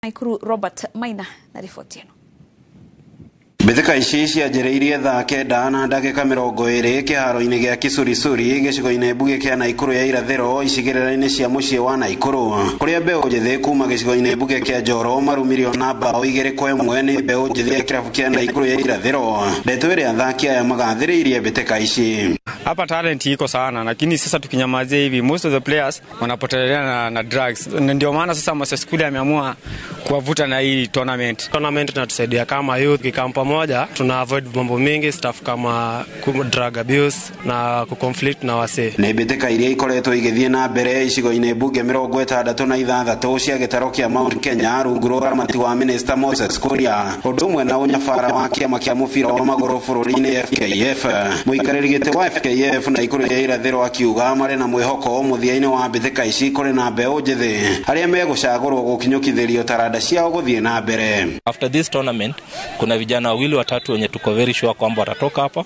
Naikuru Robert Maina na riboti ĩno. Mbĩtĩka ici cianjĩrĩirie thaa 9 na ndagĩka 20 kĩharo-inĩ gĩa Kisurisuri gĩcigo-inĩ mbunge kĩa Naikuru ya irathĩro icigĩrĩra-inĩ cia mũciĩ wa Naikuru, kũrĩa mbeũ njĩthĩ kuma gĩcigo-inĩ mbunge kĩa Njoro marumirio na mbaũ 2-1 nĩ mbeũ njĩthĩ ya kĩrabu kĩa Naikuru ya irathĩro. Ndeto ĩrĩa athaki aya magathĩrĩirie mbĩtĩka ici. Hapa talent iko sana, lakini sasa tukinyamazia hivi most of the players wanapotelea na drugs. Ndio maana sasa Moses Kuria ameamua kuwavuta na hii tournament. Tournament inatusaidia kama youth, kikam pamoja tuna avoid mambo mingi stuff kama drug abuse na kuconflict na wasee. Nĩ mbĩtĩka iria ikoretwo igĩthiĩ na mbere icigo-inĩ mbunge 66 cia gĩtaro kĩa Mount Kenya rungu rwa ũramati wa Minister Moses Kuria, ũndũ ũmwe na ũnyabara wa kĩama kĩa mũbira wa magũrũ bũrũri-inĩ FKF. Mũikarĩri gĩtĩ wa FKF Naikuru ya irathĩro akiuga marĩ na mwĩhoko mũthia-inĩ wa mbĩtĩka ici kũrĩ na mbeũ njĩthĩ arĩa megũcagũrwo gũkinyũkithĩrio taranda ciao gũthiĩ na mbere. After this tournament kuna vijana wawili watatu wenye tuko very sure kwamba watatoka hapa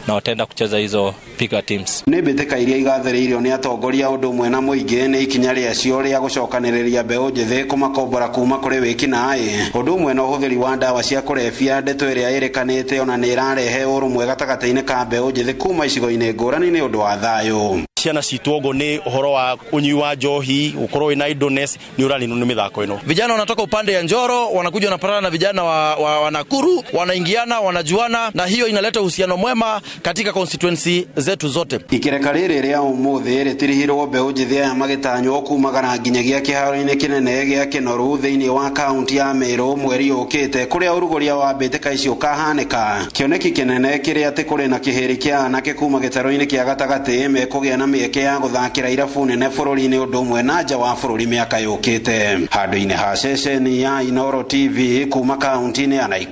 na wataenda kucheza hizo bigger teams. Nĩ mbĩtĩka iria igathĩrĩirio nĩ atongoria ũndũ ũmwe na mũingĩ nĩ ikinya rĩacio rĩa gũcokanĩrĩria mbeũ njĩthĩ kũmakombora kuma kũrĩ wĩkinaĩ, ũndũ ũmwe na ũhũthĩri wa ndawa cia kũrebia, ndeto ĩrĩa ĩrĩkanĩte ona nĩ ĩrarehe ũrũmwe gatagatĩ-inĩ ka mbeũ njĩthĩ kuma icigo-inĩ ngũrani nĩ ũndũ wa thayũ. Ciana citũ ogo nĩ ũhoro wa ũnyui wa njohi, gũkorwo wĩna idleness nĩ ũraninwo nĩ mĩthako ĩno. Vijana wanatoka upande ya Njoro wanakuja wanapatana na vijana wa Nakuru, wanaingiana, wanajuana, na hiyo inaleta uhusiano mwema katika constituency zetu zote. Ikereka rĩrĩ rĩa ũmũthĩ rĩtirihirwo mbeũ njĩthĩ aya magĩtanywo kumagara nginyagia kĩharo-inĩ kĩnene gĩa Kĩnoru thĩinĩ wa kaunti ya Meru mweri ũkĩte, kũrĩa ũrugũria wa mbĩtĩka ici ũkahanĩka. Kĩoneki kĩnene kĩrĩa atĩ kũrĩ na kĩhĩrĩ kĩa anake kuma gĩtarũ-inĩ kĩa gatagatĩ mekũgĩa na mĩeke ya gũthakĩra irabu nene bũrũri-inĩ ũndũ ũmwe na nja wa bũrũri mĩaka yũkĩte. Handũ-inĩ ha ceceni ya Inooro TV kuma kaunti-inĩ ya Naikuru.